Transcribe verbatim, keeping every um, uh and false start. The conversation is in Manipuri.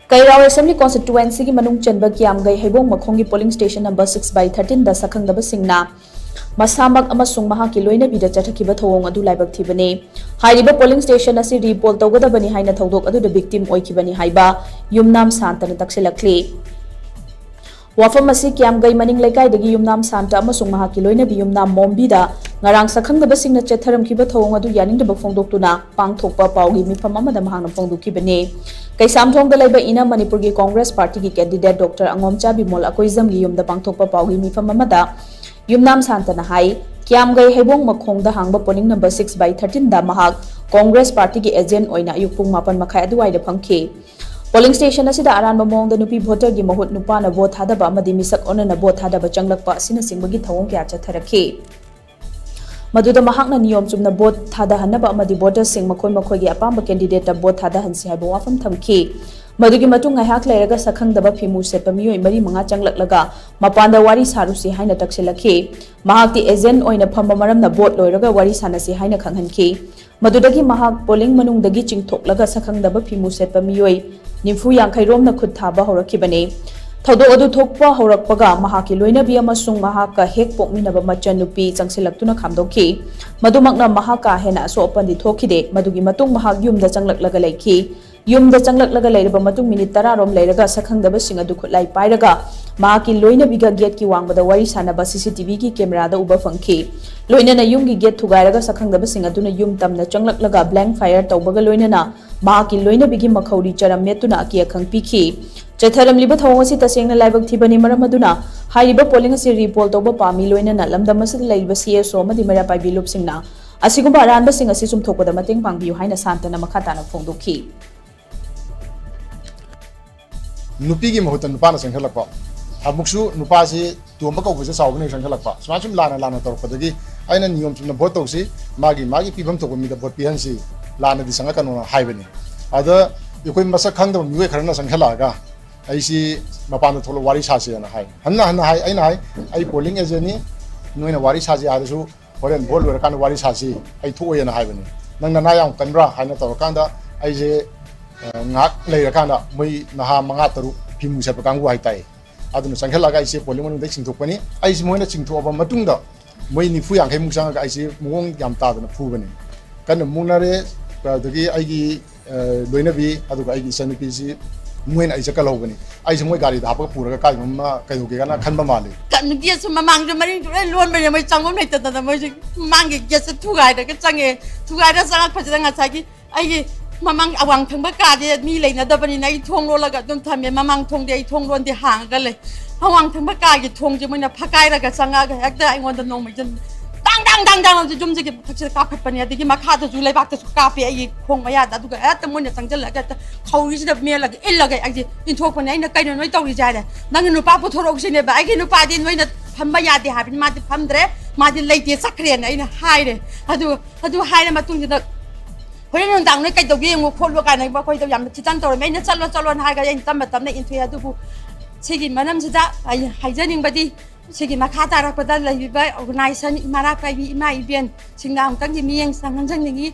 ꯀꯩꯔꯥꯎ Assembly Constituency ꯒꯤ ꯃꯅꯨꯡ ꯆꯟꯕ ꯀꯤꯌꯥꯝꯒꯩ ꯍꯩꯕꯣꯡ ꯃꯈꯣꯡꯒꯤ polling station number six by thirteen ꯗ ꯁꯛꯈꯪꯗꯕꯁꯤꯡꯅ ꯃꯁꯥꯃꯛ ꯑꯃꯁꯨꯡ ꯃꯍꯥꯛꯀꯤ ꯂꯣꯏꯅꯕꯤꯗ ꯆꯠꯊꯈꯤꯕ ꯊꯧꯑꯣꯡ ꯑꯗꯨ ꯂꯥꯏꯕꯛ ꯊꯤꯕꯅꯤ꯫ ꯍꯥꯏꯔꯤꯕ polling station ꯑꯁꯤ repoll ꯇꯧꯒꯗꯕꯅꯤ ꯍꯥꯏꯅ ꯊꯧꯗꯣꯛ ꯑꯗꯨꯗ victim ꯑꯣꯏꯈꯤꯕꯅꯤ ꯍꯥꯏꯕ ꯌꯨꯝꯅꯥꯝ ꯁꯥꯟꯇꯅ ꯇꯛꯁꯤꯜꯂꯛꯂꯤ꯫ ꯋꯥꯐꯝ ꯑꯁꯤ ꯀꯤꯌꯥꯝꯒꯩ ꯃꯅꯤꯡ ꯂꯩꯀꯥꯏꯗꯒꯤ ꯌꯨꯝꯅꯥꯝ ꯁꯥꯟꯇ ꯑꯃꯁꯨꯡ ꯃꯍꯥꯛꯀꯤ ꯂꯣꯏꯅꯕꯤ ꯌꯨꯝꯅꯥꯝ ꯃꯣꯝꯕꯤꯗ ꯉꯔꯥꯡ ꯁꯛꯈꯪꯗꯕꯁꯤꯡꯅ ꯆꯠꯊꯔꯝꯈꯤꯕ ꯊꯧꯑꯣꯡ ꯑꯗꯨ ꯌꯥꯅꯤꯡꯗꯕ ꯐꯣꯡꯗꯣꯛꯇꯨꯅ ꯄꯥꯡꯊꯣꯛꯄ ꯄꯥꯎꯒꯤ ꯃꯤꯐꯝ ꯑꯃꯗ ꯃꯍꯥꯛꯅ ꯐꯣꯡꯗꯣꯛꯈꯤꯕꯅꯤ꯫ ꯀꯩꯁꯥꯝꯊꯣꯡꯗ ꯂꯩꯕ ꯏꯅꯝ ꯃꯅꯤꯄꯨꯔꯒꯤ Congress Party ꯒꯤ candidate Doctor ꯑꯉꯣꯝꯆꯥ ꯕꯤꯃꯣꯜ ꯑꯀꯣꯏꯖꯝꯒꯤ ꯌꯨꯝꯗ ꯄꯥꯡꯊꯣꯛꯄ ꯄꯥꯎꯒꯤ ꯃꯤꯐꯝ ꯑꯃꯗ ꯌꯨꯝꯅꯥꯝ ꯁꯥꯟꯇꯅ ꯍꯥꯏ, ꯀꯤꯌꯥꯝꯒꯩ ꯍꯩꯕꯣꯡ ꯃꯈꯣꯡꯗ ꯍꯥꯡꯕ polling number six by thirteen ꯗ ꯃꯍꯥꯛ Congress Party ꯒꯤ agent ꯑꯣꯏꯅ ꯑꯌꯨꯛ ꯄꯨꯡ ꯃꯥꯄꯟ ꯃꯈꯥꯏ ꯑꯗꯨꯋꯥꯏꯗ ꯐꯝꯈꯤ꯫ Polling station ꯑꯁꯤꯗ ꯑꯔꯥꯟꯕ ꯃꯑꯣꯡꯗ ꯅꯨꯄꯤ voter ꯒꯤ ꯃꯍꯨꯠ ꯅꯨꯄꯥꯅ vote ꯊꯥꯗꯕ ꯑꯃꯗꯤ ꯃꯤꯁꯛ ꯑꯣꯟꯅꯅ vote ꯊꯥꯗꯕ ꯆꯪꯂꯛꯄ ꯑꯁꯤꯅꯆꯤꯡꯕꯒꯤ ꯊꯧꯑꯣꯡ ꯀꯌꯥ ꯆꯠꯊꯔꯛꯈꯤ꯫ ꯃꯗꯨꯗ ꯃꯍꯥꯛꯅ ꯅꯤꯌꯣꯝ ꯆꯨꯝꯅ vote ꯊꯥꯗꯍꯟꯅꯕ ꯑꯃꯗꯤ voter ꯁꯤꯡ ꯃꯈꯣꯏ ꯃꯈꯣꯏꯒꯤ ꯑꯄꯥꯝꯕ candidate ꯇ vote ꯊꯥꯗꯍꯟꯁꯤ ꯍꯥꯏꯕ ꯋꯥꯐꯝ ꯊꯝꯈꯤ꯫ ꯃꯗꯨꯒꯤ ꯃꯇꯨꯡ ꯉꯥꯏꯍꯥꯛ ꯂꯩꯔꯒ ꯁꯛꯈꯪꯗꯕ ꯐꯤꯃꯨ ꯁꯦꯠꯄ ꯃꯤꯑꯣꯏ ꯃꯔꯤ ꯃꯉꯥ ꯆꯪꯂꯛꯂꯒ ꯃꯄꯥꯟꯗ ꯋꯥꯔꯤ ꯁꯥꯔꯨꯁꯤ ꯍꯥꯏꯅ ꯇꯛꯁꯤꯜꯂꯛꯈꯤ꯫ ꯃꯍꯥꯛꯇꯤ agent ꯑꯣꯏꯅ ꯐꯝꯕ ꯃꯔꯝꯅ vote ꯂꯣꯏꯔꯒ ꯋꯥꯔꯤ ꯁꯥꯟꯅꯁꯤ ꯍꯥꯏꯅ ꯈꯪꯍꯟꯈꯤ꯫ ꯃꯗꯨꯗꯒꯤ ꯃꯍꯥꯛ polling ꯃꯅꯨꯡꯗꯒꯤ ꯆꯤꯡꯊꯣꯛꯂꯒ ꯁꯛꯈꯪꯗꯕ ꯐꯤꯃꯨ ꯁꯦꯠꯄ ꯃꯤꯑꯣꯏ ꯅꯤꯐꯨ ꯌꯥꯡꯈꯩ ꯔꯣꯝꯅ ꯈꯨꯠ ꯊꯥꯕ ꯍꯧꯔꯛꯈꯤꯕꯅꯤ꯫ ꯊꯧꯗꯣꯛ ꯑꯗꯨ ꯊꯣꯛꯄ ꯍꯧꯔꯛꯄꯒ ꯃꯍꯥꯛꯀꯤ ꯂꯣꯏꯅꯕꯤ ꯑꯃꯁꯨꯡ ꯃꯍꯥꯛꯀ ꯍꯦꯛ ꯄꯣꯛꯃꯤꯟꯅꯕ ꯃꯆꯟꯅꯨꯄꯤ ꯆꯪꯁꯤꯜꯂꯛꯇꯨꯅ ꯈꯥꯝꯗꯣꯛꯈꯤ꯫ ꯃꯗꯨꯃꯛꯅ ꯃꯍꯥꯛ ꯀꯥ ꯍꯦꯟꯅ ꯑꯁꯣꯛ ꯑꯄꯟꯗꯤ ꯊꯣꯛꯈꯤꯗꯦ꯫ ꯃꯗꯨꯒꯤ ꯃꯇꯨꯡ ꯃꯍꯥꯛ ꯌꯨꯝꯗ ꯆꯪꯂꯛꯂꯒ ꯂꯩꯈꯤ꯫ ꯌꯨꯝꯗ ꯆꯪꯂꯛꯂꯒ ꯂꯩꯔꯕ ꯃꯇꯨꯡ minute ꯇꯔꯥ ꯔꯣꯝ ꯂꯩꯔꯒ ꯁꯛꯈꯪꯗꯕꯁꯤꯡ ꯑꯗꯨ ꯈꯨꯠꯂꯥꯏ ꯄꯥꯏꯔꯒ ꯃꯍꯥꯛꯀꯤ ꯂꯣꯏꯅꯕꯤꯒ gate ꯀꯤ ꯋꯥꯡꯃꯗ ꯋꯥꯔꯤ ꯁꯥꯟꯅꯕ C C T V ꯒꯤ camera ꯗ ꯎꯕ ꯐꯪꯈꯤ꯫ ꯂꯣꯏꯅꯅ ꯌꯨꯝꯒꯤ gate ꯊꯨꯒꯥꯏꯔꯒ ꯁꯛꯈꯪꯗꯕꯁꯤꯡ ꯑꯗꯨꯅ ꯌꯨꯝ ꯇꯝꯅ ꯆꯪꯂꯛꯂꯒ blank fire ꯇꯧꯕꯒ ꯂꯣꯏꯅꯅ ꯃꯍꯥꯛꯀꯤ ꯂꯣꯏꯅꯕꯤꯒꯤ ꯃꯈꯧꯔꯤ ꯆꯔꯝ ꯃꯦꯠꯇꯨꯅ ꯑꯀꯤ ꯑꯈꯪ ꯄꯤꯈꯤ꯫ ꯆꯠꯊꯔꯝꯂꯤꯕ ꯊꯧꯑꯣꯡ ꯑꯁꯤ ꯇꯁꯦꯡꯅ ꯂꯥꯏꯕꯛ ꯊꯤꯕꯅꯤ, ꯃꯔꯝ ꯑꯗꯨꯅ ꯍꯥꯏꯔꯤꯕ polling ꯑꯁꯤ repoll ꯇꯧꯕ ꯄꯥꯝꯃꯤ, ꯂꯣꯏꯅꯅ ꯂꯝꯗꯝ ꯑꯁꯤꯗ ꯂꯩꯔꯤꯕ C S O ꯑꯃꯗꯤ ꯃꯩꯔꯥ ꯄꯥꯏꯕꯤ ꯂꯨꯞꯁꯤꯡꯅ ꯑꯁꯤꯒꯨꯝꯕ ꯑꯔꯥꯟꯕꯁꯤꯡ ꯑꯁꯤ ꯆꯨꯝꯊꯣꯛꯄꯗ ꯃꯇꯦꯡ ꯄꯥꯡꯕꯤꯌꯨ ꯍꯥꯏꯅ ꯁꯥꯟꯇꯅ ꯃꯈꯥ ꯇꯥꯅ ꯐꯣꯡꯗꯣꯛꯈꯤ꯫ ꯅꯨꯄꯤꯒꯤ ꯃꯍꯨꯠꯇ ꯅꯨꯄꯥꯅ ꯆꯪꯁꯤꯜꯂꯛꯄ, ꯑꯃꯨꯛꯁꯨ ꯅꯨꯄꯥꯁꯤ ꯇꯣꯝꯕ ꯀꯧꯕꯁꯦ ꯆꯥꯎꯕꯅ ꯍꯦꯛ ꯆꯪꯁꯤꯜꯂꯛꯄ, ꯁꯨꯃꯥꯏꯅ ꯁꯨꯝ ꯂꯥꯟꯅ ꯂꯥꯟꯅ ꯇꯧꯔꯛꯄꯗꯒꯤ ꯑꯩꯅ ꯅꯤꯌꯣꯝ ꯆꯨꯝꯅ vote ꯇꯧꯁꯤ, ꯃꯥꯒꯤ ꯃꯥꯒꯤ ꯄꯤꯐꯝ ꯊꯣꯛꯄ ꯃꯤꯗ vote ꯄꯤꯍꯟꯁꯤ, ꯂꯥꯟꯅꯗꯤ ꯆꯪꯉꯛꯀꯅꯣꯅ ꯍꯥꯏꯕꯅꯤ꯫ ꯑꯗ ꯑꯩꯈꯣꯏ ꯃꯁꯛ ꯈꯪꯗꯕ ꯃꯤꯑꯣꯏ ꯈꯔꯅ ꯆꯪꯁꯤꯜꯂꯛꯑꯒ ꯑꯩꯁꯤ ꯃꯄꯥꯟꯗ ꯊꯣꯛꯂꯛ ꯋꯥꯔꯤ ꯁꯥꯁꯦꯅ ꯍꯥꯏ꯫ ꯍꯟꯅ ꯍꯟꯅ ꯍꯥꯏ, ꯑꯩꯅ ꯍꯥꯏ, "ꯑꯩ polling agent ꯅꯤ, ꯅꯣꯏꯅ ꯋꯥꯔꯤ ꯁꯥꯁꯦ ꯍꯥꯏꯔꯁꯨ ꯍꯣꯔꯦꯟ vote ꯂꯣꯏꯔꯀꯥꯟꯗ ꯋꯥꯔꯤ ꯁꯥꯁꯤ, ꯑꯩ ꯊꯣꯛꯑꯣꯏꯅ" ꯍꯥꯏꯕꯅꯤ꯫ "ꯅꯪ ꯅꯅꯥ ꯌꯥꯝ ꯀꯟꯕ꯭ꯔꯥ?" ꯍꯥꯏꯅ ꯇꯧꯔꯀꯥꯟꯗ ꯑꯩꯁꯦ ꯑ, ꯉꯥꯏꯍꯥꯛ ꯂꯩꯔꯀꯥꯟꯗ ꯃꯣꯏ ꯅꯍꯥ ꯃꯉꯥ ꯇꯔꯨꯛ ꯐꯤꯃꯨ ꯁꯦꯠꯄ ꯀꯥꯡꯕꯨ ꯍꯥꯏꯇꯥꯔꯦ, ꯑꯗꯨꯅ ꯆꯪꯁꯤꯜꯂꯒ ꯑꯩꯁꯦ ꯄꯣꯂꯤꯡ ꯃꯅꯨꯡꯗ ꯆꯤꯡꯊꯣꯛꯄꯅꯤ꯫ ꯑꯩꯁꯦ ꯃꯣꯏꯅ ꯆꯤꯡꯊꯣꯛꯑꯕ ꯃꯇꯨꯡꯗ ꯃꯣꯏ ꯅꯤꯐꯨ ꯌꯥꯡꯈꯩꯃꯨꯛ ꯆꯪꯉꯒ ꯑꯩꯁꯦ ꯃꯑꯣꯡ ꯌꯥꯝ ꯇꯥꯗꯅ ꯐꯨꯕꯅꯤ꯫ ꯀꯟꯅ ꯃꯨꯛꯅꯔꯦ꯫ ꯑꯗꯨꯗꯒꯤ ꯑꯩꯒꯤ, ꯑ, ꯂꯣꯏꯅꯕꯤ, ꯑꯗꯨꯒ ꯑꯩꯒꯤ ꯏꯆꯟꯅꯨꯄꯤꯁꯤ ꯃꯣꯏꯅ ꯑꯩꯁꯦ ꯀꯜꯍꯧꯕꯅꯤ꯫ ꯑꯩꯁꯦ ꯃꯣꯏ ꯒꯥꯔꯤꯗ ꯍꯥꯞꯄꯒ ꯄꯨꯔꯒ ꯀꯥꯏꯗꯅꯣ ꯑꯃ ꯀꯩꯗꯧꯒꯦ ꯀꯥꯏꯅ ꯈꯟꯕ ꯃꯥꯜꯂꯤ꯫ ꯀ-, ꯒꯦꯠꯁꯨ ꯃꯃꯥꯡꯁꯨ ꯃꯅꯤꯡꯁꯨ ꯂꯣꯏ ꯂꯣꯟꯕꯅꯦ, ꯃꯣꯏ ꯆꯪꯐꯝ ꯂꯩꯇꯗꯅ ꯃꯣꯏꯁꯦ ꯃꯃꯥꯡꯒꯤ ꯒꯦꯠꯁꯦ ꯊꯨꯒꯥꯏꯔꯒ ꯆꯪꯉꯦ꯫ ꯊꯨꯒꯥꯏꯔꯒ ꯆꯪꯉꯛꯄꯁꯤꯗ ꯉꯁꯥꯏꯒꯤ ꯑꯩꯒꯤ ꯃꯃꯥꯡ ꯑꯋꯥꯡ ꯊꯪꯕ ꯀꯥꯗꯤ ꯃꯤ ꯂꯩꯅꯗꯕꯅꯤꯅ ꯑꯩ ꯊꯣꯡ ꯂꯣꯜꯂꯒ ꯑꯗꯨꯝ ꯊꯝꯃꯦ꯫ ꯃꯃꯥꯡ ꯊꯣꯡꯗꯤ ꯑꯩ ꯊꯣꯡ ꯂꯣꯟꯗꯦ, ꯍꯥꯡꯉꯒ ꯂꯩ꯫ ꯑꯋꯥꯡ ꯊꯪꯕ ꯀꯥꯒꯤ ꯊꯣꯡꯁꯦ ꯃꯣꯏꯅ ꯐꯛꯀꯥꯏꯔꯒ ꯆꯪꯉꯛꯑꯒ ꯍꯦꯛꯇ ꯑꯩꯉꯣꯟꯗ ꯅꯣꯡꯃꯩꯁꯦ ꯗꯥꯡ ꯗꯥꯡ ꯗꯥꯡ ꯗꯥꯡ ꯌꯨꯝꯁꯤꯒꯤ ꯃꯊꯛꯁꯤꯗ ꯀꯥꯞꯈꯠꯄꯅꯦ, ꯑꯗꯒꯤ ꯃꯈꯥꯗꯁꯨ ꯂꯩꯕꯥꯛꯇꯁꯨ ꯀꯥꯞꯄꯦ꯫ ꯑꯩꯒꯤ ꯈꯣꯡ ꯃꯌꯥꯗ ꯑꯗꯨꯒ ꯍꯦꯛꯇ ꯃꯣꯏꯅ ꯆꯪꯁꯤꯜꯂꯒ ꯍꯦꯛꯇ ꯈꯧꯔꯤꯁꯤꯗ ꯃꯦꯜꯂꯒ ꯏꯜꯂꯒ ꯑꯩꯁꯦ ꯏꯟꯊꯣꯛꯄꯅꯦ꯫ ꯑꯩꯅ "ꯀꯩꯅꯣ ꯅꯣꯏ ꯇꯧꯔꯤꯁꯦ?" ꯍꯥꯏꯔꯦ꯫ "ꯅꯪꯒꯤ ꯅꯨꯄꯥ ꯄꯨꯊꯣꯔꯛꯎꯁꯤꯅꯦꯕ꯫ ꯑꯩꯒꯤ ꯅꯨꯄꯥꯗꯤ ꯅꯣꯏꯅ ꯐꯝꯕ ꯌꯥꯗꯦ ꯍꯥꯏꯕꯅꯤ, ꯃꯥꯗꯤ ꯐꯝꯗ꯭ꯔꯦ, ꯃꯥꯗꯤ ꯂꯩꯇꯦ, ꯆꯠꯈ꯭ꯔꯦꯅ" ꯑꯩꯅ ꯍꯥꯏꯔꯦ꯫ ꯑꯗꯨ, ꯑꯗꯨ ꯍꯥꯏꯔ ꯃꯇꯨꯡꯁꯤꯗ "ꯍꯣꯔꯦꯟ ꯅꯨꯡꯗꯥꯡ ꯅꯣꯏ ꯀꯩꯗꯧꯒꯦ ꯌꯦꯡꯉꯨ ꯈꯣꯠꯂꯨ" ꯀꯥꯏꯅ ꯑꯩꯈꯣꯏꯗ ꯌꯥꯝꯅ ꯊꯤꯇꯟ ꯇꯧꯔꯝꯃꯦ꯫ ꯑꯩꯅ "ꯆꯠꯂꯣ, ꯆꯠꯂꯣꯅ" ꯍꯥꯏꯔꯒ ꯑꯩꯅ ꯇꯞꯅ ꯇꯞꯅ ꯏꯟꯊꯣꯛꯑꯦ꯫ ꯑꯗꯨꯕꯨ ꯁꯤꯒꯤ ꯃꯔꯝꯁꯤꯗ ꯑꯩ ꯍꯥꯏꯖꯅꯤꯡꯕꯗꯤ, ꯁꯤꯒꯤ ꯃꯈꯥ ꯇꯥꯔꯛꯄꯗ ꯂꯩꯔꯤꯕ organization ꯏꯃꯥ ꯏꯔꯥꯠ ꯄꯥꯏꯕꯤ ꯏꯃꯥ ꯏꯕꯦꯟꯁꯤꯡꯅ ꯑꯃꯨꯛꯇꯪꯗꯤ ꯃꯤꯠꯌꯦꯡ ꯆꯪꯍꯟꯖꯅꯤꯡꯉꯤ꯫